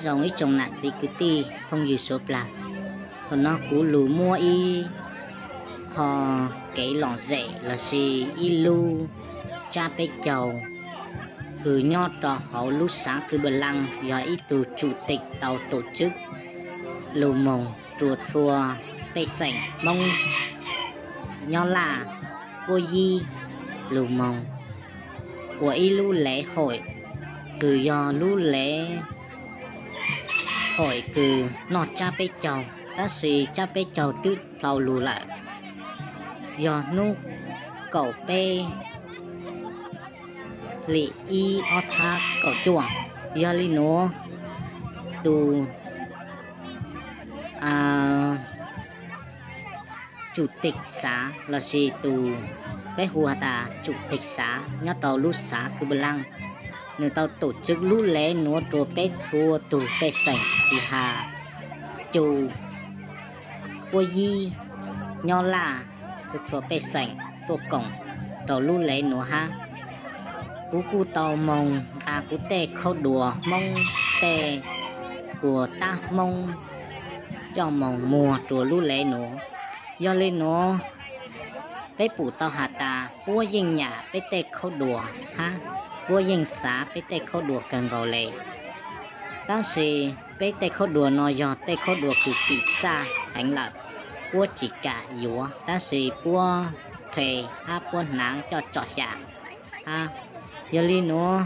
Zoo ib tsoom nam txiv kwv tij phooj ywg suav plag, thaum no kuv lug muab ib qho kev lom zem lossis ib lub tsab peb caug kws nyob rau hauv lub xaav Kws Nplas Laaj, yog ib tug tsum tes tau tuam tswb lug moog rua txhua pej xeem Hmoob, Nyob Laj, Puab Yib lug moog ua ib lub lev hoim kws yog lub lev hoim kws noj tsab peb caug, tab sis tsab peb caug twb dlhau lug lawm, yog hnub kaum peb hli ib ob txhab kaum cuaj. Yog li nuav tus tsum tes xaav lossis tus peb hu has tas tsum tes xaav nyob rau lub xaav Kws Nplas Laaj, nwg tau tuam tswb lub lev nuav rua peb txhua tug pej xeem tsis has Cug, Puab Yib, Nyob Laj, txhua txhua pej xeem tuaj koom rau lub lev nuav hab. Kuv kuj tau moog nqa kuv tej khaub duas Hmoob, tej kua tab Hmoob coj moog muag rua lub lev nuav. Yog li nuav peb pum tau has tas puab yeej nyam peb tej khaub duas hab puab yeej xav peb tej khaub duas kawg nkaus le. Tab sis peb tej khaub duas no yog tej khaub duas kws kim txaj heev lawm, puab tsis kam yuav tab sis puab the hab puab hnaav coj tso xyam hab. Yog li nuav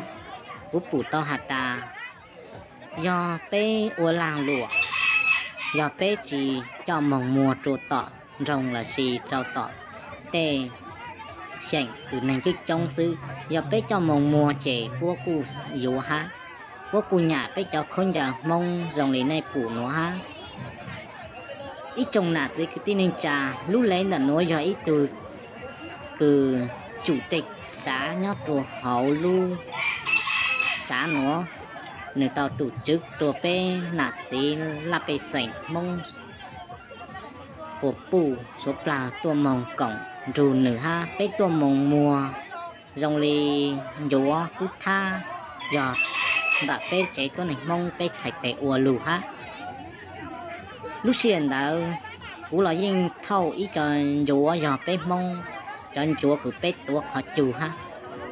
kuv pum tau has tas yog peb ua laag luam, yog peb tsis coj moog muag rua tom nroog lossis rau tom tej xyeem kws neeg coob coob xwb, yog peb coj moog muag ces puab kuj yuav hab, puab kuj nyam peb cov khaub ncaws Hmoob zoo li nej pum nuav hab. Ib tsoom nam txiv kwv tij neej tsa, lub lev ntawm nuav yog ib tug kws tsum tes xav nyob rua hauv lub xav nuav, nwg tau tuam tswb rua peb nam txiv laj pej xeem Hmoob puas puj suav plag tuaj moog koom nrug nwg hab peb tuaj moog muag zoo li ncuav kub thab, yog ntawm peb tsev tuab neeg Hmoob peb txhais tes ua lug hab. Lub sij hawm ntawd kuv los yeej thauj ib co ncuav yog peb Hmoob, cov ncuav kws peb tuav qhov cug hab,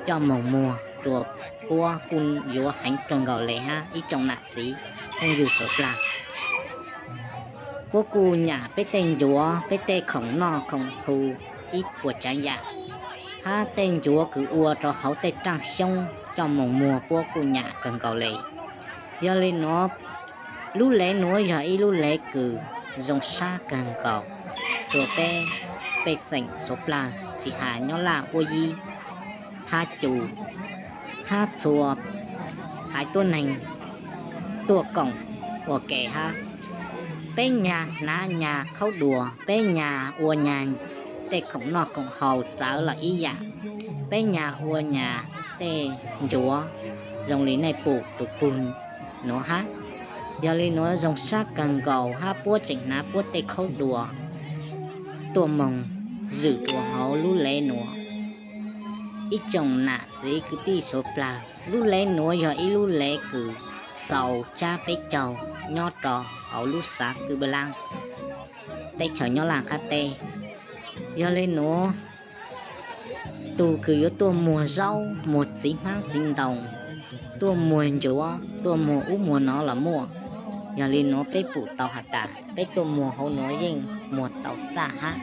coj moog muag rua puab kuj yuav heev kawg nkaus le hab ib tsoom nam txiv phooj ywg suav plag. Puab kuj nyam peb tej ncuav peb tej khoom noj khoom hu ib puas tsaav yaam, hab tej ncuav kws ua rau hauv tej raaj xyoob coj moog muag puab kuj nyam kawg nkaus le. Yog li nuav lub lev nuav yog ib lub lev kws zoo sab kawg nkaus rua peb pej xeem suav plag tsis has Nyob Laj, Puab Yib hab Cug hab txhua haiv tuab neeg tuaj koom ua ke hab. Peb nyag hnav nyag khaub duas, peb nyag ua nyag tej khoom noj khoom haus txawv los ib yaam, peb nyag ua nyag tej ncuav zoo li nej pum tus pug nuav hab. Yog li nuav zoo sab kawg nkaus hab puab tseem hnav puab tej khaub duas tuaj moog zwm rua hauv lub lev nuav. Ib tsoom nam txiv kwv tij suav plag, lub lev nuav yog ib lub lev kws xaus tsab peb caug nyob rau hauv lub xav Kws Nplas Laaj, teb chaws Nyob Laj qab teb. Yog li nuav tus kws yuav tuaj muag zaub, muag txiv hmaab txiv ntoo, tuaj muag ncuav, tuaj muag ub muag no los muaj. Yog li nuav peb pum tau has tas peb tuaj muag hauv nuav yeej muag tau txaj hab.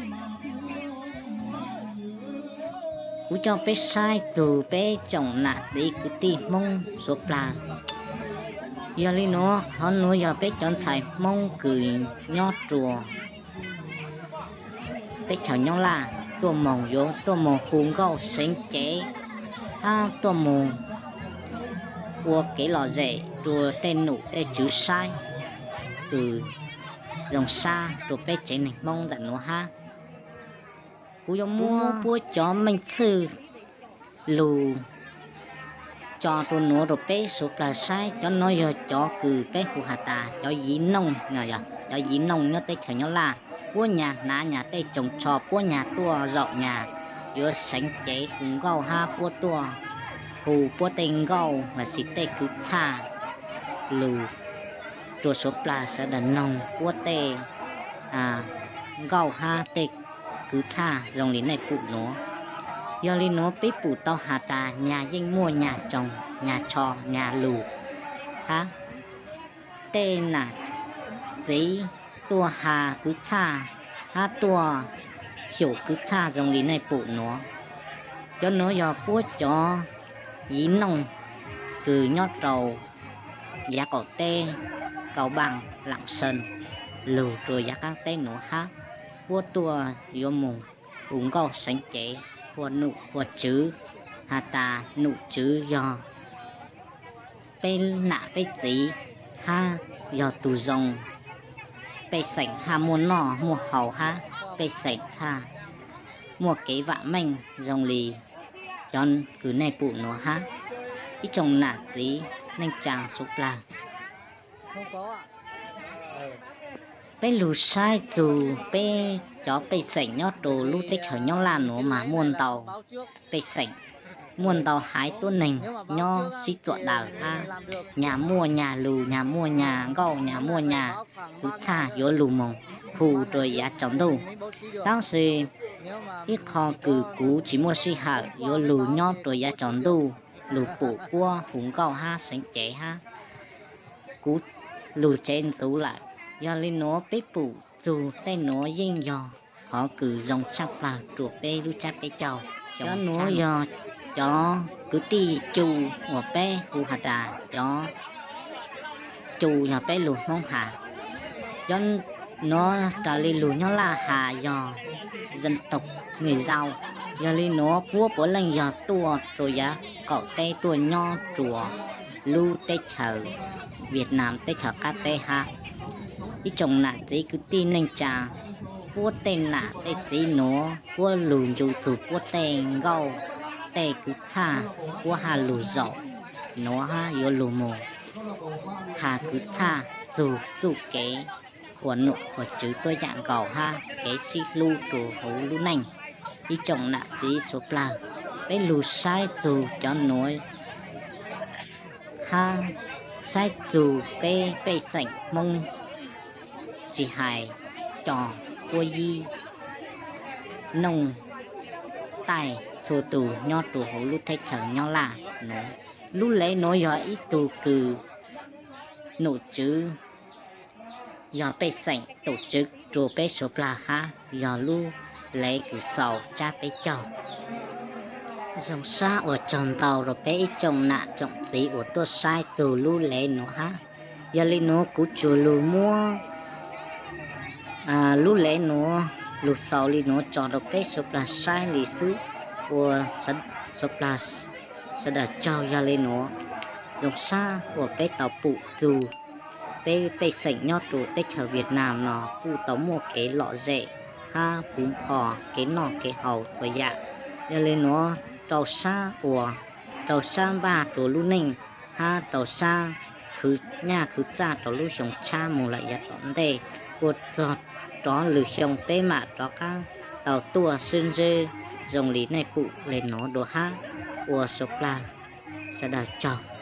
Kuv coj peb saib txug peb tsoom nam txiv kwv tij Hmoob suav plag. Yog li nuav qhov nuav yog peb cov ntxhais Hmoob kws nyob rua teb chaws Nyob Laj tuaj moog yuav tuaj moog hu nkauj seev cev hab tuaj moog ua kev lom zem rua tej num tej tswv saib kws zoo sab rua peb tsev neeg Hmoob ntawm nuav hab. Kuv yuav muab puab cov meej txhwj lug tso rua nuav rua peb suav plag saib. Cov nuav yog cov kws peb hu has tas cov yiv nooj, cov yiv nooj nyob teb chaws Nyob Laj. Puab nyag hnav nyag tej tsoos tsho, puab nyag tuaj zaum nyag yuav seev cev hu nkauj hab puab tuaj hu puab tej nkauj lossis tej kwv txhaj lug rua suav plawg sawv daws noog puab tej nkauj hab tej kwv txhaj zoo li nej pum nuav. Yog li nuav peb pum tau has tas nyag yeej muaj nyag tsoog, nyag tsho, nyag lug hab tej nam txiv tuaj has kwv txhaj hab tuaj xyum kwv txhaj zoo li nej pum nuav. Cov nuav yog puab cov yiv nooj kws nyob rau yav qaum teb Kau Npaaj, Laam Seej lug rua yav qaab teb nuav hab puab tuaj yuav moog hu nkauj seev cev qhuas num qhuas tswv, has tas num tswv yog peb nam peb txiv hab yog tug zoo, pej xeem haj muaj noj muaj haus hab pej xeem txhaj muaj kev vaam meej zoo li cov kws nej pum nuav hab ib tsoom nam txiv neej tsaa suav plawg. Peb lug saib txug peb cov pej xeem nyob rua lub teb chaws Nyab Laj nuav mas muaj ntau pej xeem, muaj ntau haiv tuab neeg nyob sib txuam daws hab nyag muaj nyag lug, nyag muaj nyag nkauj, nyag muaj nyag kwv txhaj yuav lug moog hu rua yav tsaus ntuj. Tab sis ib qho kws kuv tsis muaj sij hawm yuav lug nyob rua yav tsaus ntuj lug pum puab hu nkauj hab seev cev hab kuv lug tsev ntxuv lawm. Yog li nuav peb pum txug tej nuav yeej yog qhov kws zoo tshaj plawg rua peb lub tsab peb caug. Cov nuav yog cov kwv tij Cu uas peb hu has tas cov Cu yog peb lug Hmoob has. Cov nuav raws li lug Nyab Laj has yog dân tộc Người Dao. Yog li nuav puab puav leej yog tuaj rua yav qaum teb tuaj nyob rua lub teb chaws Việt Nam teb chaws qab teb hab ib tsoom nam txiv kwv tij neej tsaa, puab tej nam tej txiv nuav puab lug ncu txug puab tej nkauj tej kwv txhaj puab haj lug zaum nuav hab yuav lug moog has kwv txhaj txug txuj kev qhuas num qhuas tswv tuab yaam nkaus hab kev sib hlub rua huv lub neej. Ib tsoom nam txiv suav plawg, peb lug saib txug cov nuav hab saib txug peb pej xeem Hmoob, tsis hais cov puab yib nooj taij txhua tug nyob rua huv lub teb chaws Nyab Laj nuav. Lub lev nuav yog ib tug kws num tswv yog pej xeem tum tswv rua peb suav plawg hab yog lub lev kws xaus tsab peb caug. Zoo sab uas tsaug ntau rua peb ib tsoom nam tsoom txiv uas tuaj saib txug lub lev nuav hab. Yog li nuav kuv tsuas lug muab lub lev nuav lug xaus li nuav tso rua peb suav plawg saib li xwb, ua suav plawg sawv daws tsaug. Yog li nuav zoo sab uas peb tau pum txug peb pej xeem nyob rua teb chaws Việt Nam no kuj tau muaj kev lom zem hab puv npo kev noj kev haus txhua yaam. Yog li nuav rau sab uas rau sab npaj rua lub neej hab rau sab khwv nyaj khwv txaj rau lub xyoo tshab moog lawm yav tom ntej, ua txug rov lwm xyoo peb mam rov qab tau tuaj sib ntsib zoo li nej pum le nuav dua hab. Ua suav plawg sawv daws tsaug.